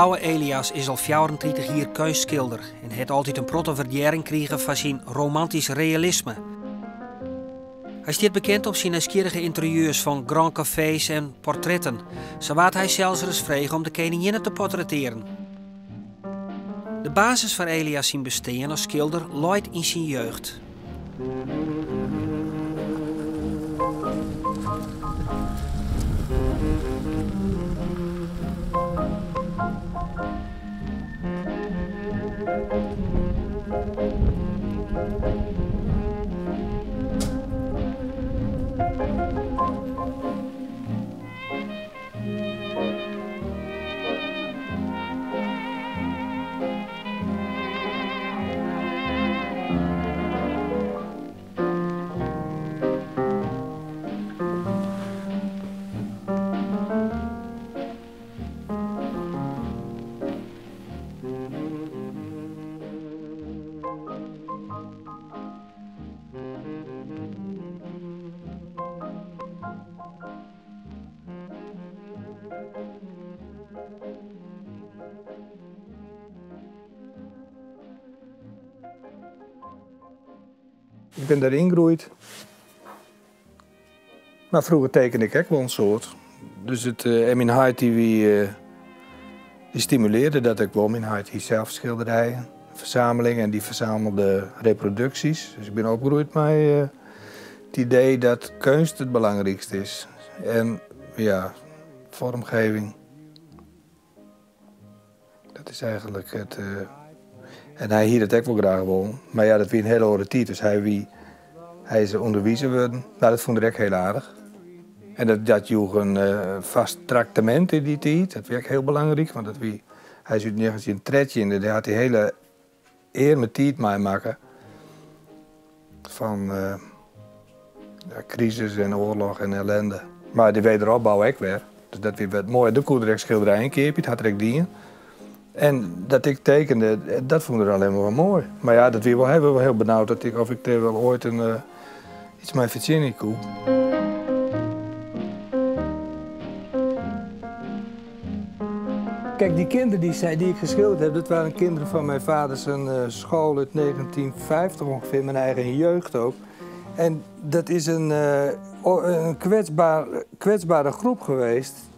Douwe Elias is al 34 jier keunstskilder en hat altyd in protte wurdearring krige foar syn romantysk realisme. Hy stiet bekend om syn nijsgjirrige ynterieurs fan grand kafees en portretten. Sa waard hy sels ris frege om de keninginne te portrettearen. De basis foar Elias syn bestean as skilder leit yn syn jeugd. Ik bin dêr yngroeid. Mar froeger tekene ik ek wol in soad. Dus it, en myn heit dy wie, dy stimulearde dat ek wol. Myn heit hie sels skilderijen, fersameling en dy fersamelde reproduksjes. Dus ik bin opgroeid mei it idee dat keunst it belangrykste is. En ja, vormgeving. Dat is eigenlik it. En hy hie dat ek wol graach wollen. Mar ja, dat wie in hiele oare tiid. Dus hy wie, hy is ûnderwizer wurden. No, dat fûn er ek hiel aardich. En dat, dat joech in fêst traktemint yn dy tiid. Dat wie ek hiel belangryk, want dat wie, hy is út 1913 en dêr hat hy hiele earme tiid meimakke. Fan ja, krisis en oarloch en ellende. Mar de wederopbou ek wer. Dus dat wie wat moai. Doe koe er ek skilderijen keapje, dat hat er ek dien. En dat ik tekende, dat fûn er allinnich mar moai. Mar ja, dat wie wol, hy wie wol hiel benaud dat ik, of ik dêr wol oait in, iets mei fertsjinje koe. Kijk, die kinderen die, die ik geschilderd heb, dat waren kinderen van mijn vader zijn school uit 1950 ongeveer, mijn eigen jeugd ook. En dat is een kwetsbare groep geweest.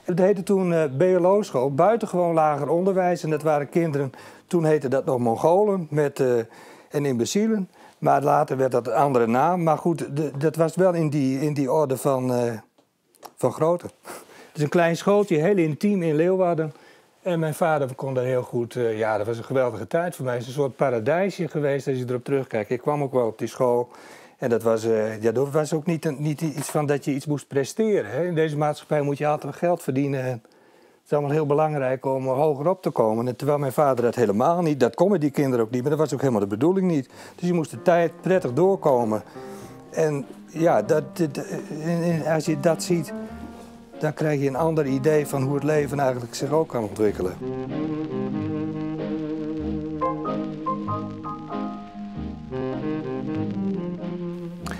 Het heette toen BLO-school, buitengewoon lager onderwijs. En dat waren kinderen, toen heette dat nog Mongolen met, en imbecielen. Maar later werd dat een andere naam. Maar goed, dat was wel in die orde van grootte. Het is een klein schooltje, heel intiem in Leeuwarden. En mijn vader kon daar heel goed... Ja, dat was een geweldige tijd voor mij. Het is een soort paradijsje geweest als je erop terugkijkt. Ik kwam ook wel op die school. En dat was, ja, dat was ook niet iets van dat je iets moest presteren. Hè. In deze maatschappij moet je altijd geld verdienen. En het is allemaal heel belangrijk om hoger op te komen. En terwijl mijn vader dat helemaal niet, dat kon met die kinderen ook niet, maar dat was ook helemaal de bedoeling niet. Dus je moest de tijd prettig doorkomen. En ja, als je dat ziet, dan krijg je een ander idee van hoe het leven eigenlijk zich ook kan ontwikkelen.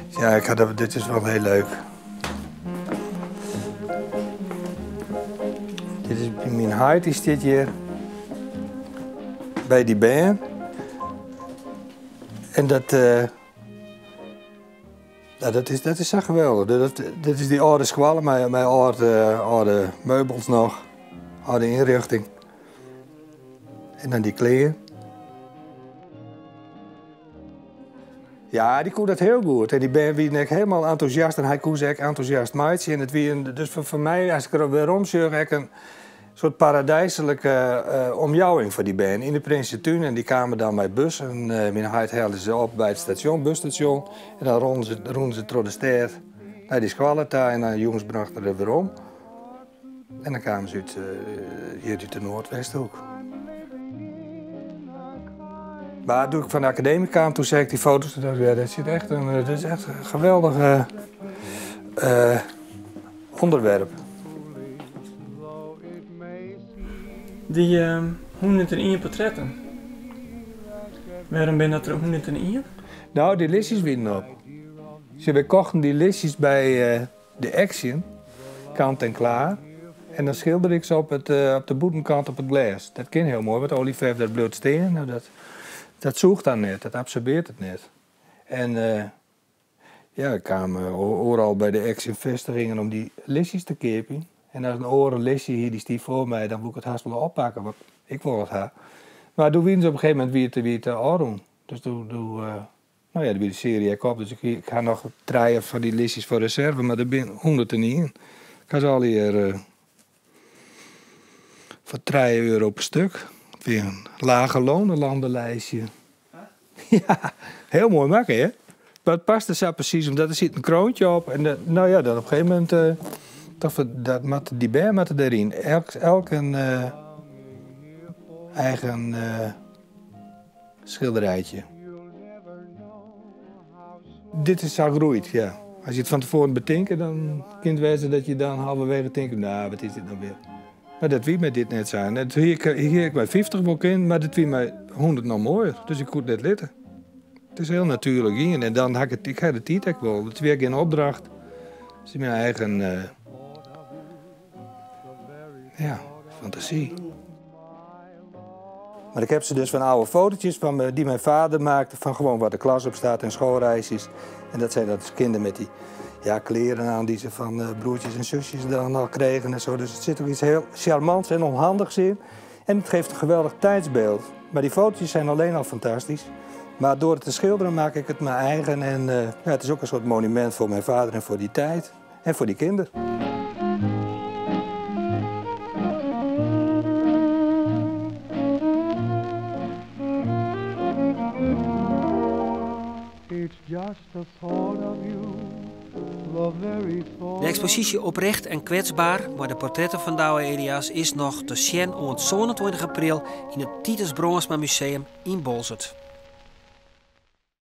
Ja, dit is wel heel leuk. Dit is myn heit, dy stiet hjir by dy bern. En dat, ja, dat is sa geweldich. Dat is dy âlde skoalle mei âlde meubels noch, âlde ynrjochting. En dan dy klean. Ja, dy koe dat hiel goed. En dy bern wiene ek hielendal entûsjast en hy koe se ek entûsjast meitsje. En it wie in, dus foar my, as ik der werom sjoch, ek in soart paradyslike omjouwing foar dy bern. Yn de Prinsetún en dy kamen dan mei bussen. Myn heit helle se op by it stasjon, busstasjon. En dan rûnen se troch de stêd nei dy skoalle ta en dan jûns brocht er der werom. En dan kamen se hjir út de Noardwesthoek. Mar doe't ik fan de akademy kaam, doe seach ik dy foto's en dacht ik, ja, dat is echt in geweldich ûnderwerp. Dy 101 portretten. Wêrom binne dat der 101? No, dy listjes wiene op. Se, we kochten dy listjes by de Action, kant en klaar. En dan skilder ik se op, it, op de bûtenkant op it glês. Dat kin hiel moai, want oaljeferf dat bliuwt stean. Nou, dat, dat sûcht dan net, dat absorbeert it net. En ja, ik kaam oeral by de Action-festigingen om dy listjes te keapjen. En as in oare listje hie, dy stie foar my, dan woe ik it hast wol oppakke, want ik wol it ha. Mar doe wiene se op in gegeven momint wie it, wie it ôfrûn. Dus doe, doe no ja, doe wie de searje ek op. Dus ik, ik ha noch trije fan dy listjes foar reserve, mar der binne 101. Ik ha se allegear foar €3 per stuk. Wie in lage lonenlandenlijstje. Ja, hiel moai makke, hè? Mar it paste sa presys, omdat der sit in kroontje op. En dat, no ja, dan op in gegeven momint tocht ik, dat moat, dy bern moatte deryn. Elk, elk in eigen skilderijtje. Dit is sa groeid, ja. As je it fan tefoaren betinke, dan kin it wêze dat je dan halverwege tinke, nou, wat is dit no wer? Mar dat wie mei dit net sa. En dat hie ik, hie ik mei 50 wol kinnen, mar dit wie mei 100 noch moaier. Dus ik koe it net litte. It is hiel natuerlik gien. En dan ha ik it, ik ha de tiid ek wol. It wie gjin opdracht. It is myn eigen ja, fantasy. Maar ik heb ze dus van oude fotootjes van, die mijn vader maakte, van gewoon waar de klas op staat en schoolreisjes. En dat zijn dat kinderen met die, ja, kleren aan die ze van broertjes en zusjes dan al kregen en zo. Dus het zit ook iets heel charmants en onhandigs in. En het geeft een geweldig tijdsbeeld. Maar die fotootjes zijn alleen al fantastisch. Maar door het te schilderen maak ik het mijn eigen. En ja, het is ook een soort monument voor mijn vader en voor die tijd. En voor die kinderen. De eksposysje Oprecht en Kwetsbaar mei de portretten fan Douwe Elias is noch te sjen oant 27 april yn it Titus Brandsma Museum yn Boalsert.